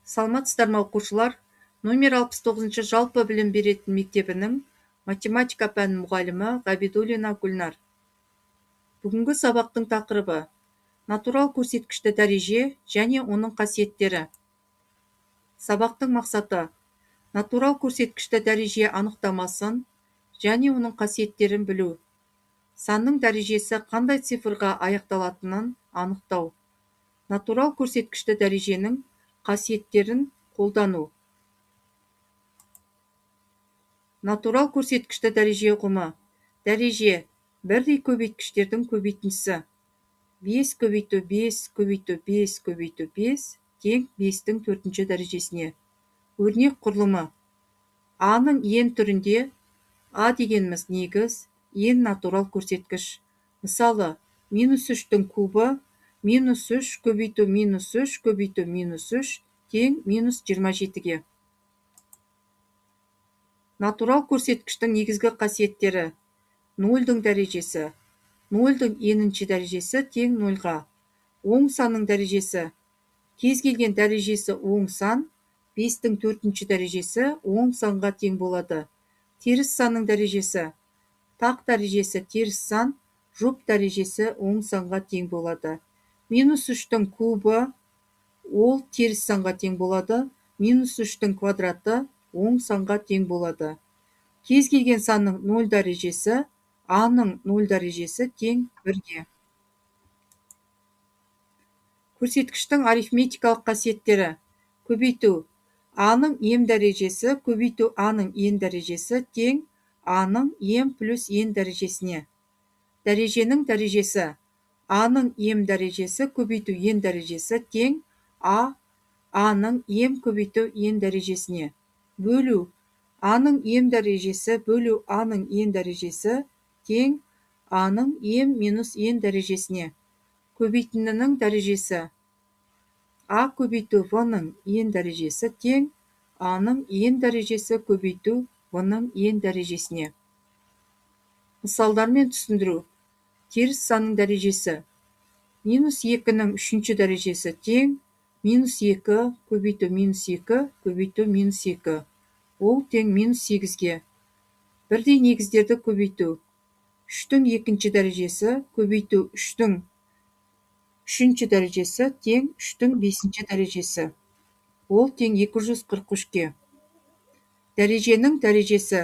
Саламатсыздар ма, оқушылар? Номер 69 жалпы білім беретін мектебінің математика пәні мұғалімі Ғабидуллина Гүлнар. Бүгінгі сабақтың тақырыбы натурал көрсеткішті дәреже және оның қасиеттері. Сабақтың мақсаты натурал көрсеткішті дәреже анықтамасын және оның қасиеттерін білу. Санның дәрежесі қандай цифрға аяқталатынын анықтау. Натурал көрсеткішті дәреженің қасиеттерін қолдану. Натурал көрсеткішті дәреже ұғымы. Дәреже бірдей көбейткіштердің көбейтіндісі. 5 көбейту 5 көбейту 5 көбейту 5 тең 5-тің 4-ші дәрежесіне. Өрнек құрылымы. А-ның n түрінде А дегеніміз негіз, n натурал көрсеткіш. Мысалы, минус 3-тің кубы минус 3 көбейту минус 3 көбейту минус 3 тең минус 27-ге. Натурал көрсеткіштің негізгі қасиеттері. 0-дің дәрежесі. 0-дің n-ші дәрежесі тең 0-ға. Оң санның дәрежесі. Кез келген дәрежесі оң сан, 5-тің 4-ші дәрежесі оң санға тең болады. Теріс санның дәрежесі. Тақ дәрежесі теріс сан, жұп дәрежесі оң санға тең болады. Минус 3-тің кубы ол теріс санға тең болады. Минус 3-тің квадраты оң санға тең болады. Кез келген санның 0 дәрежесі, А-ның 0 дәрежесі тең 1-ге. Көрсеткіштің арифметикалық қасиеттері. Көбейту. А-ның м дәрежесі көбейту А-ның n дәрежесі тең А-ның м плюс n дәрежесіне. Дәреженің дәрежесі. А-ның м дәрежесі көбейту n дәрежесі тең А, А-ның м көбейту n дәрежесіне. Бөлу. А-ның м дәрежесі бөлу А-ның n дәрежесі тең А-ның м минус n дәрежесіне. Көбейтіндінің дәрежесі. А көбейту В-ның n дәрежесі тең А-ның n дәрежесі көбейту В-ның n дәрежесіне. Мысалдармен түсіндіру. Теріс санның дәрежесі. Минус 2-нің 3-ші дәрежесі тең минус 2 көбейту минус 2 көбейту минус 2. Ол тең минус 8-ге. Бірдей негіздерді көбейту. 3-тің 2-ші дәрежесі көбейту 3-тің 3-ші дәрежесі тең 3-тің 5-ші дәрежесі. Ол тең 243-ке. Дәреженің дәрежесі.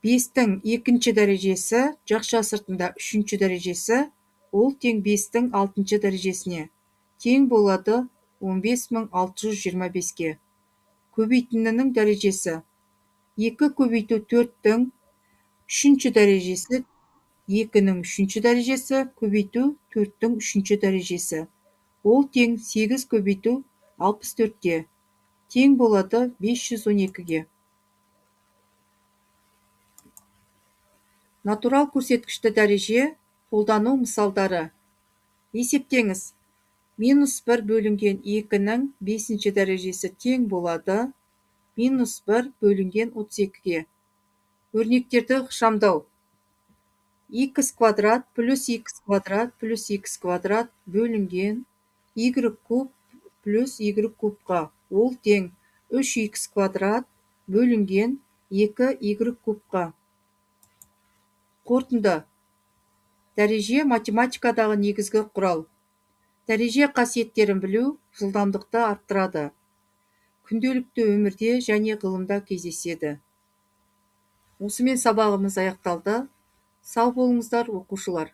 5-тің 2-ші дәрежесі жақша сыртында 3-ші дәрежесі, ол тең 5-тің 6-шы дәрежесіне. Тең болады 15625-ке. Көбейтіндінің дәрежесі. 2 көбейту 4-тің 3-ші дәрежесі 2-нің 3-ші дәрежесі көбейту 4-тің 3-ші дәрежесі. Ол тең 8 көбейту 64-ке. Тең болады 512-ге. Натурал көрсеткішті дәреже қолдану мысалдары. Есептеңіз. Минус 1 бөлінген 2-нің 5-ші дәрежесі тең болады минус 1 бөлінген 32-ге. Өрнектерді ықшамдау. Х квадрат плюс х квадрат плюс х квадрат бөлінген y куб плюс y кубқа. Ол тең 3х квадрат бөлінген 2y кубқа. Қорытынды. Дәреже математикадағы негізгі құрал. Дәреже қасиеттерін білу жылдамдықты арттырады. Күнделікті өмірде және ғылымда кездеседі. Осымен сабағымыз аяқталды. Сау болыңыздар, оқушылар.